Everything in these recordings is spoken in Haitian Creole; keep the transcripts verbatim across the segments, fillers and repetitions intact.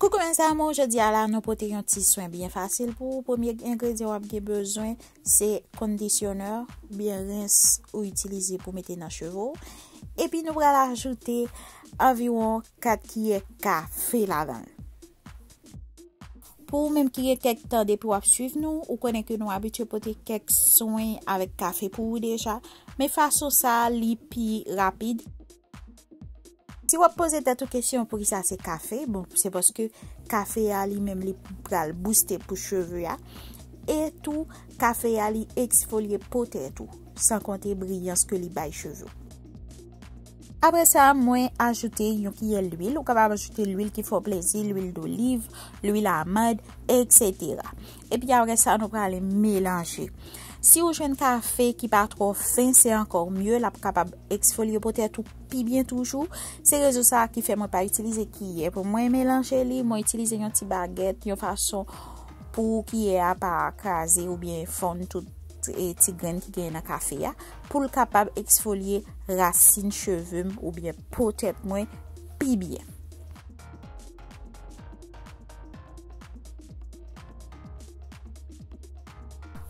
Pou kòmanse, amour, jodi a la, nou pote yon ti swen byen fasil pou ou. Premye engredyan w ap gen bezwen, se conditioner, oubyen rens ou itilize pou mete nan cheve w. Epi nou pral ajoute anviwon kat kiyè kafe ladan l. Pou ou menm ki gen kèk tan depi w ap swiv nou, ou konnen ke nou abitye pote kèk swen avèk kafe pou ou deja, men fason sa a, li pi rapid. Si w ap poze tèt ou kesyon poukisa se kafe, bon, se paske kafe a li menm li pral booste pou cheve a. E tou, kafe a li eksfolye po tèt ou, san konte briyans ke li bay cheve w. Apre sa, mwen ajoute yon kiyè lwil. Ou kapab ajoute lwil ki fè w plezi, lwil doliv, lwil amand, etsetera. Epi apre sa, nou prale melanje. Si ou jwenn kafe ki pa twò fen, se ankò mye, l ap kapab eksfolye po tèt ou pi byen toujou. Se rezon sa a ki fè mwen pa itilize kiyè pou mwen melanje li, mwen itilize yon ti bagèt, yon fason pou kiyè a pa kraze oubyen fonn tout, e, ti grenn ki genyen nan kafe a, pou l kapab eksfolye rasin cheve m oubyen po tèt mwen pi byen.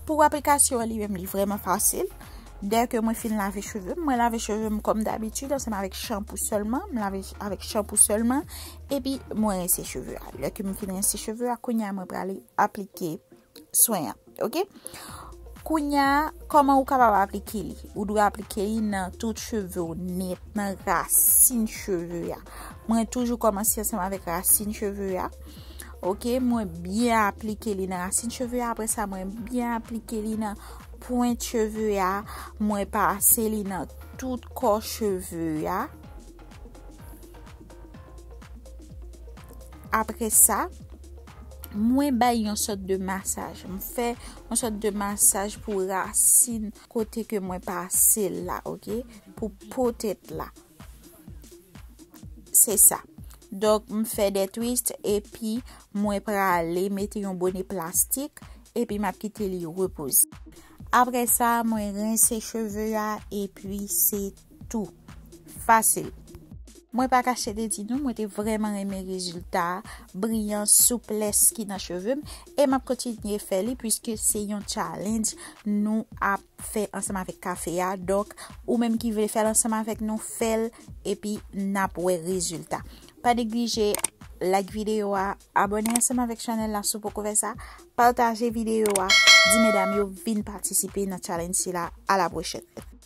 Pou aplikasyon an li menm, li vrèman fasil. Dèke mwen fin lave cheve m, mwen lave cheve m kòm dabitid, ansanm avèk chanpou sèlman. M lave avèk chanpou sèlman, epi mwen rense cheve a. Lè ke m fin rense cheve a, kounye a mwen prale aplike swen an, oke? Kounye a, kòman ou kapab aplike li? Ou dwe aplike li nan tout cheve w nèt, nan rasin cheve a. Mwen toujou kòmanse ansanm avèk rasin cheve a. Oke, mwen byen aplike li nan rasin cheve a. Apre sa, mwen byen aplike li nan pwent cheve a. Mwen pase li nan tout kò cheve a. Apre sa, mwen bay yon sòt de masaj. M fè yon sòt de masaj pou rasin kote ke mwen pase la, oke? Pou po tèt la. Se sa. Donk, m fè de twist epi mwen prale mete yon bone plastik epi m ap kite li repoze. Apre sa, mwen rense cheve a epi se tou. Fasil. Mwen pa kache de di nou, mwen te vrèman renmen rezilta, briyans, souplès ki nan cheve m, e m ap kontinye fè li, puiske se yon challenge nou ap fè ansanm avèk kafe a. Donk, ou menm ki vle fè l ansanm avèk nou, fè l, epi n ap wè rezilta. Pa neglije like videyo a, abòne ansanm avèk chanèl la si w poko fè sa, pataje videyo a, di medam yo vin patisipe nan challenge sila. A la pwochèn.